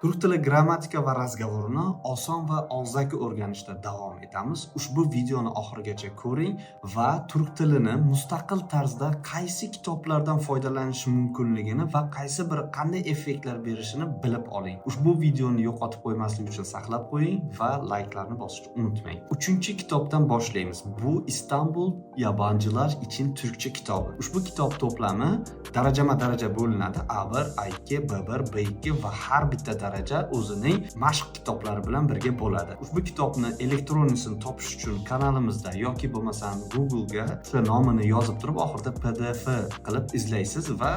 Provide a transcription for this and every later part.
Turk tili grammatika va разговор ini oson va og'zaki o'rganishda davom etamiz. Ushbu videoni oxirigacha ko'ring va turk tilini mustaqil tarzda qaysi kitoblardan foydalanish mumkinligini va qaysi biri qanday effektlar berishini bilib oling. Ushbu videoni yo'qotib qo'ymaslik uchun saqlab qo'ying va layklarni bosishni unutmang. Uchinchi kitobdan boshlaymiz. Bu "İstanbul Yabancılar için Türkçe" kitobi. Ushbu kitob to'plami darajama-daraja bo'linadi. A1, A2, B1, B2 va har bitta daraja o'zining mashq kitoblari bilan birga bo'ladi. Ushbu kitobni электронный sini topish uchun kanalimizda yoki bo'lmasam Google'ga o'sha nomini yozib turib, oxirida PDF qilib izlaysiz va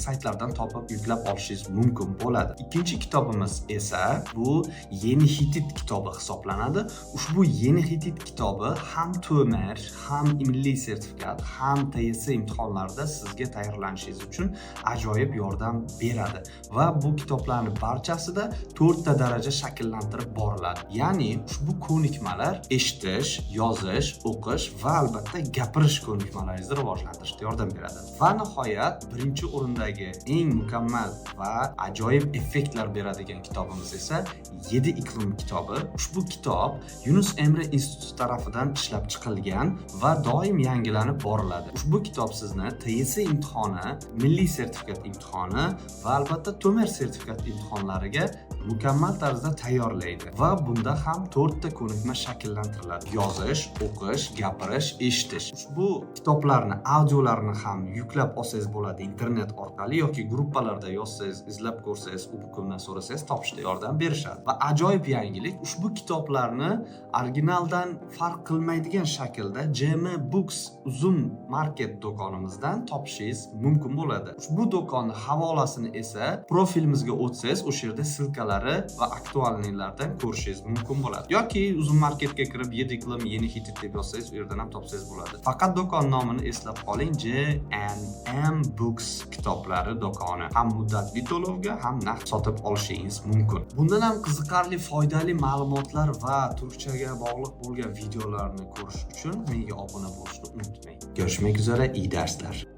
saytlardan topib yuklab olishingiz mumkin bo'ladi. Ikkinchi kitobimiz esa bu "Yeni Hitit" kitobi hisoblanadi. Ushbu "Yeni Hitit" kitobi ham TÖMER, ham milliy sertifikat, ham TYS imtihonlarida sizga tayyorlanishingiz uchun ajoyib yordam beradi va bu kitoblarni barchasida to'rtta daraja shakllantirib boriladi. Ya'ni ushbu ko'nikmalar eshitish, yozish, o'qish va albatta gapirish ko'nikmalaringizni rivojlantirishda yordam beradi. Va nihoyat, birinchi o'rindagi eng mukammal va ajoyib effektlar beradigan kitobimiz esa "Yedi iklim" kitobi. Ushbu kitob Yunus Emre instituti tarafidan ishlab chiqilgan va doim yangilanib boriladi. Ushbu kitob sizni TYS imtihoni, milliy sertifikat imtihoni va albatta TÖMER sertifikat imtihonlariga mukammal tarzda tayyorlaydi va bunda ham to'rtta ko'nikma shakllantiriladi: yozish, o'qish, gapirish, eshitish. Ushbu kitoblarni audiolarini ham yuklab olsangiz bo'ladi internet orqali yoki gruppalarda yozsangiz, izlab ko'rsangiz, u bukundan so'rasangiz, topishda yordam berishadi. Va ajoyib yangilik: ushbu kitoblarni originaldan farq qilmaydigan shaklda JM Books Uzum Market do'konimizdan topishingiz mumkin bo'ladi. Ushbu do'konni havolasini esa profilimizga o'tsangiz, o'sha yerda ссылка lari va актуальный lardan ko'rishingiz mumkin bo'ladi yoki Uzum Marketga kirib, "Yedi iqlim", "Yeni Hitit" deb yozsangiz, u yerdan ham topsangiz bo'ladi. Faqat do'kon nomini eslab qoling: JNM Books kitoblari do'koni. Ham muddatli to'lovga, ham naqd sotib olishingiz mumkin. Bundan ham qiziqarli, foydali ma'lumotlar va turkchaga bog'liq bo'lgan videolarni ko'rish uchun menga obuna bo'lishni unutmang. Görüşmek üzere, iyi dersler.